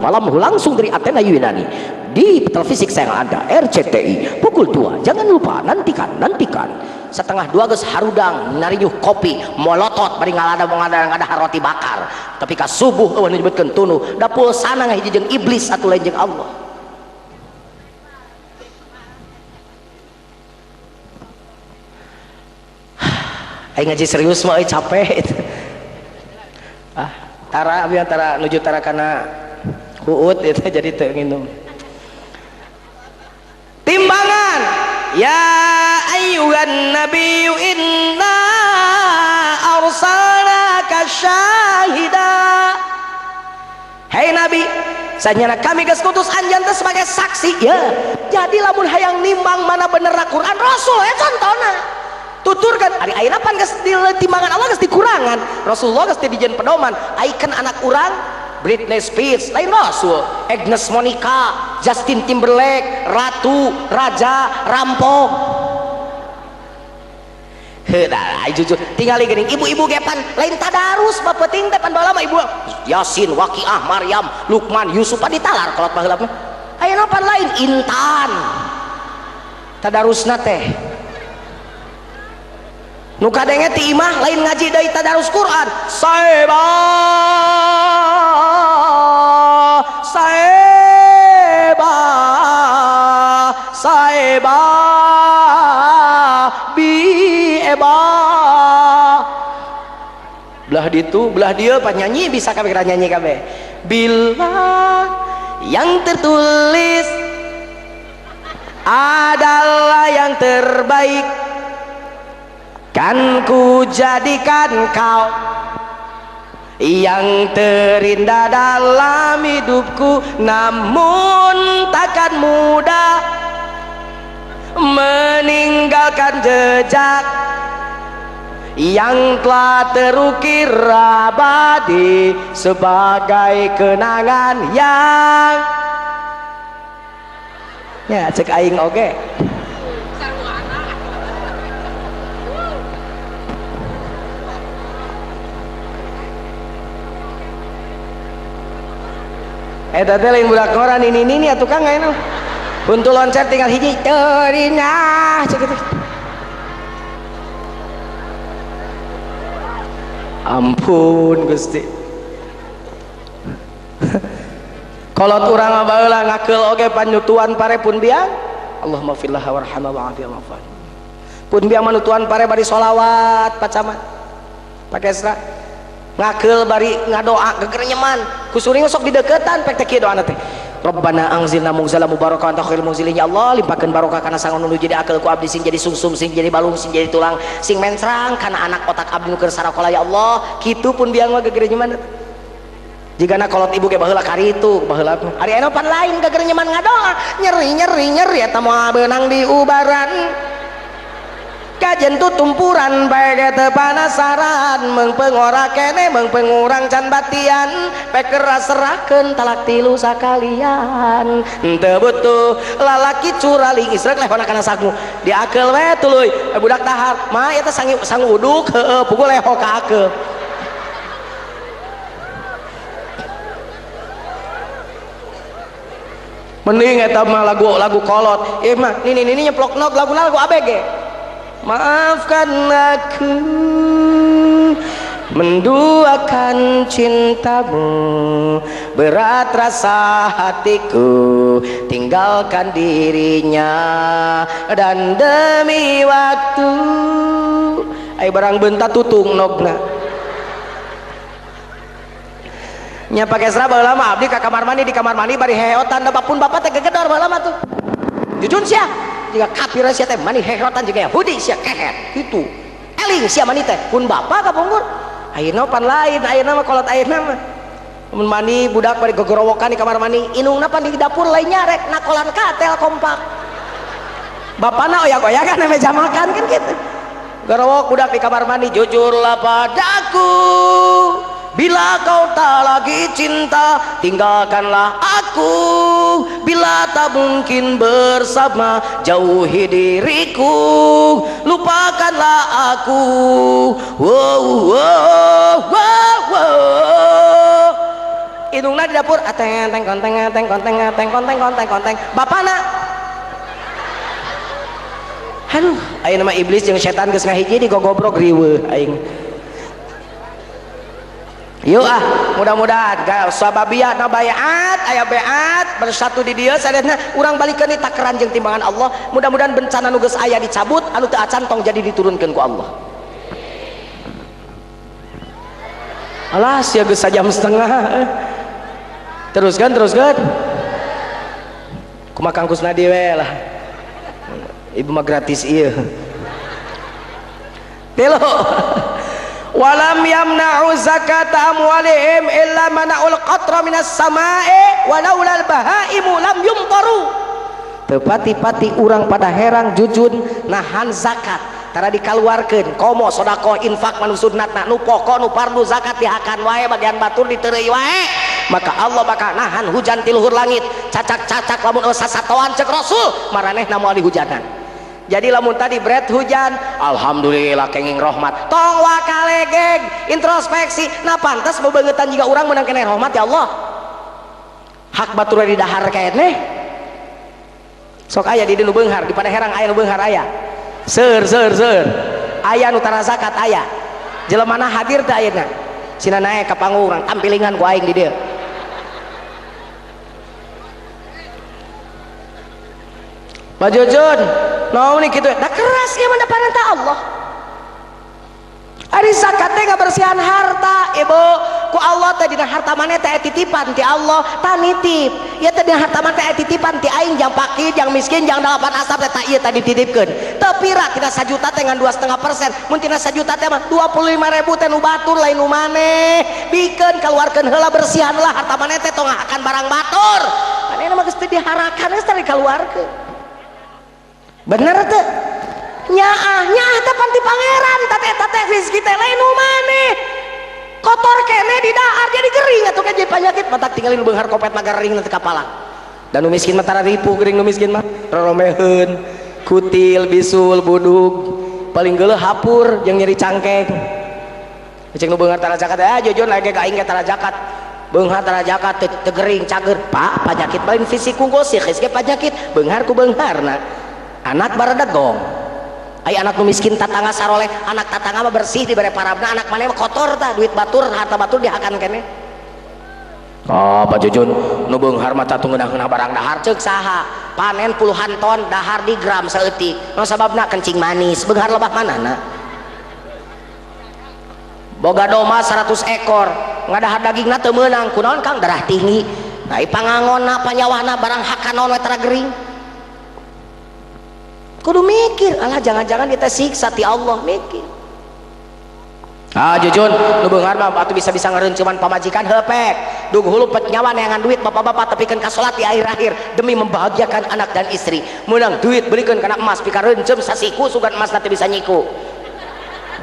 Malam langsung dari Athena Yunani di televisi kesayangan Anda RCTI pukul 2. Jangan lupa nantikan, nantikan. 1:30 geus harudang narinyuh kopi molotot bari ngalada ngada roti bakar. Tapi ka subuh eueuh nyebutkeun tunu da pulsana ngahiji jeung iblis atuh lain jeung Allah. Aing ngaji serius mah euy capek. Ah, tara abi antara nuju tara kana huut itu jadi teu nginum. Timbangan ya ayyuhan nabiyyu inna arsalnaka syahida. Hei nabi, sanyana kami geus ngutus anjeun teh sebagai saksi ya. Jadi lamun hayang nimbang mana bener Quran Rasul ya contona. Tuturkan ari ayeuna pan geus timbangan Allah geus dikurangan. Rasulullah geus dijieun pedoman. Aikeun anak urang Britney Spears lain Rasul, Agnes Monica, Justin Timberlake, ratu, raja, rampok. Heuh da jujur tingali geuning ibu-ibu ge pan lain tadarus bapeting teh pan baheula mah ibu Yasin, Waqiah, Maryam, Luqman, Yusuf pan ditalar kolot baheula mah. Ayeuna pan lain Intan. Tadarusna teh nu kadenge ti imah lain ngaji deui tadarus Quran. Saeba saeba saeba bi eba belah ditu belah dieu pan nyanyi bisa kabeh nyanyi kabeh. Bila yang tertulis adalah yang terbaik kan ku jadikan kau yang terindah dalam hidupku, namun takkan mudah meninggalkan jejak yang telah terukir abadi sebagai kenangan yang ya cek aing oge. Eta teh lain budak koran ini ini atuh kang ayeuna. Huntu loncat tinggal hiji teurinah cek kitu. Ampun Gusti. Kolot urang mah baheula ngakeul oge panyutuan pare pun biang. Allahumma fillah warhamha wa'afi wa'fu. Pun biang manutuan pare bari sholawat pacaman. Pakesra ngakeul bari ngadoa gegerenyeman kusuring sok dideketan pek teh kieu doana teh. Rabbana anzilna munzalan mubaraka anta khairul munzilin. Ya Allah limpahkeun barokah kana sangon nu jadi akeul ku abdi sing jadi sungsum sing jadi balung sing jadi tulang sing mencrang kana anak otak abdi nu keur sarakola ya Allah. Kitu pun biang mah gegerenyeman. Jigana kolot ibu ge baheula karitu baheula ari anu pan lain gegerenyeman ngadoa nyeri nyeri nyeri eta moal beunang di ubaran kajen tutumpuran bae ge teu panasaran meung pengora kene meung pengurang can batian pek keras serahkeun talak tilu sakalian henteu butuh lalaki curaling isrek lehona kana sagu diakeul we tuluy budak dahar mah eta sangu uduk heueuh pukul leho ka akeul. Mending eta mah lagu-lagu kolot ieu mah nini nini nyeplok nog laguna lagu ABG. Maafkan aku menduakan cintamu, berat rasa hatiku tinggalkan dirinya dan demi waktu. Ai barang bentak tutung nogna nya pake serah baheula mah abdi ka kamar mandi di kamar mandi bari heheotan da pun bapak teh gegedor baheula mah tuh jujun sia jika kafir sia teh mani heheotan jika Yahudi sia kehet gitu eling sia mani teh pun bapak kapungkur ayeuna pan lain ayeuna mah kolot ayeuna mah mun mandi budak bari gogorowokan di kamar mandi inungna pan di dapur lain nyarek nakolan katel kompak bapana oyak-oyakan meja makan kan gitu gorowok budak di kamar mandi jujurlah padaku bila kau tak lagi cinta tinggalkanlah aku bila tak mungkin bersama jauhi diriku lupakanlah aku. Wow, wow, wow, wow. Indungna di dapur ateng teng konteng teng konteng teng konteng konteng konteng. Bapana aduh, ayeuna mah iblis jeung setan geus ngahiji di gogobrok riweuh aing. Yuk ah, mudah-mudahan sababiyah na bayat, aya beat bersatu di dieu sadayana urang balikeun di takaran jeung timbangan Allah. Mudah-mudahan bencana nu geus aya dicabut, anu teu acan tong jadi diturunkeun ku Allah. Alah, sia geus sajam setengah. Teruskan, teruskan. Kumaha Kang Kusnadi we lah. Ibu mah gratis ieu. Tilu. Walam yamna'u zakata amwalihim illa mana'ul qatra minas sama'i walaulal bahaimu lam yumtaru. Tepati-pati urang pada herang jujun nahan zakat tara dikaluarkeun komo sedekah infak manu sunnatna nu pokok nu fardu zakat dihakan wae bagian batur diteureuy wae, maka Allah bakal nahan hujan ti luhur langit cacak-cacak lamun sasatoan cek Rasul maranehna moal dihujanan. Jadi lamun tadi bret hujan, alhamdulillah kenging rahmat. Tong wakalegeg, introspeksi. Nah pantas bebeungetan jiga urang menang kena rahmat ya Allah. Hak batur di dahar keneh. Sok aya di nu beunghar, di pada herang aya nu beunghar aya. Seur seur seur. Aya nu tara zakat aya. Jelemana hadir teh ayeuna. Sina naek ka panggung urang tampilingan ku aing di dieu. Pak Jujun, naon nih kitu? Da keras ieu mah da parentah Allah. Ari zakat teh ngabersihan harta, ibu. Ku Allah teh dina harta maneh teh titipan ti Allah, tah nitip. Ieu teh dina harta maneh teh titipan ti aing jang fakir, jang miskin, jang dalapan asap teh tah ieu tadi dititipkeun. Teu pira tina sajuta teh ngan 2,5%, mun tina sajuta teh mah 25.000 teh nu batur lain nu maneh. Bikeun kaluarkeun heula bersihan lah harta maneh teh tong ngahakan barang batur. Manehna mah geus teu diharakan geus teh dikaluarkeun. Bener teh? Nyaah, nyaah teh panti pangeran, teh eta teh rezeki teh lain nu maneh. Kotor kene di dahar jadi gering atuh kan jadi penyakit, matak tinggalin beunghar kopet mah gering nanti kapala. Dan nu miskin mah tara ripuh gering nu miskin mah roromeheun, kutil, bisul, budug, paling geuleuh hapur jeung nyeri cangkeng. Cek nu beunghar tara zakat, ah jujur lagi ka aing ge tara zakat. Beunghar tara zakat teu gering cager, Pak, penyakit paling fisik unggul sih, geus ge penyakit, beunghar ku beungharna. Anak baradegong. Ai anak nu miskin tatangga saroleh, anak tatangga mah bersih dibere parabna, anak maneh mah kotor tah, duit batur, harta batur dihakan keneh. Oh, Pak Jujun, nu beunghar mah tatu ngeunah-ngeunah barang dahar ceuk saha? Panen puluhan ton dahar di gram saeutik. Nu sababna kencing manis, beunghar lebah manana? Boga domba 100 ekor, ngadahar dagingna teu meunang, kunaon Kang darah tinggi. Nah, pangangonna panyawahna barang hakan naon we tara gering. Kudu mikir, alah jangan-jangan kita siksa ti Allah, mikir. Ah Jujun, nu beunghar mah atuh bisa-bisa ngareunceuman pamajikan heupek. Dug hulu pet nyawa neangan duit bapak-bapak tepikeun ka salat di akhir-akhir demi membahagiakan anak dan istri. Meunang duit belikeun kana emas pikareuncem sasiku sugan emas teh bisa nyiku.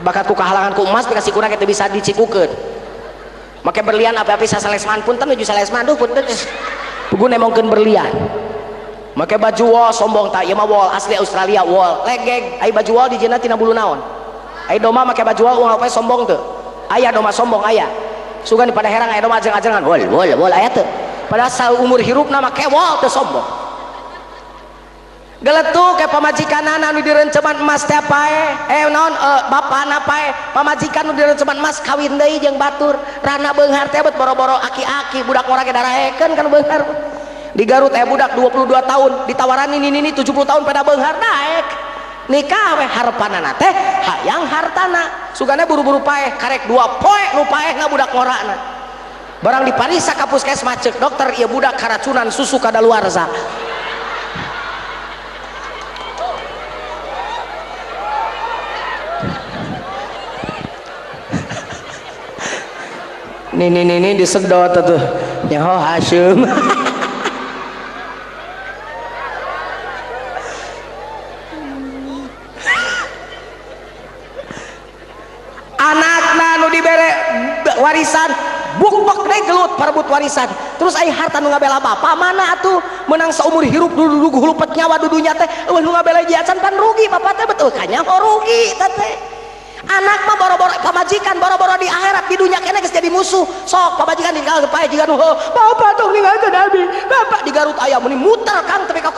Bakat ku kahalangan ku emas pika sikuna teh bisa dicikukeun. Make berlian api-api sasalesman punten nuju salesman duh punten. Pugu nemongkeun berlian. Make baju wol sombong tak ieu mah wol asli Australia wol legeg ai baju wol dijieunna tina bulu naon ai domba make baju wol unggal poe sombong teu aya domba sombong aya sugan pada herang aya domba ajeng-ajengan wol wol wol aya teu padahal saumur hirupna make wol teu sombong geletuk ke pamajikanana nu direunceman emas teh pae naon bapana pae pamajikan nu direunceman emas kawin deui jeung batur rana beunghar teh bet boro-boro aki-aki budak ngora ge daraekeun kan beunghar. Di Garut budak 22 tahun ditawaran ini 70 tahun pada beunghar naik nikah we harepanana teh hayang hartana sugana buru-buru paeh karek 2 poe nu paehna budak ngorana barang dipariksa ka puskesmas ceuk dokter ieu budak karacunan susu kadaluarsa. Nini disedot atuh nyaho haseum. Anakna nu dibere warisan bukbek deui gelut parebut warisan terus ai harta nu ngabela bapa mana atuh menang saumur hirup dudu hulupet nyawa dudunya teh eueuh nu ngabela jiacan pan rugi bapak teh betul kanyaho rugi teh. Anak mah boro-boro, pamajikan boro-boro di akhirat, di dunia keneh geus jadi musuh. Sok pamajikan ninggal pae jiga nu, "Bapak tong ninggalkeun abi, Bapak." Di Garut aya meni muter, Kang, tapi ka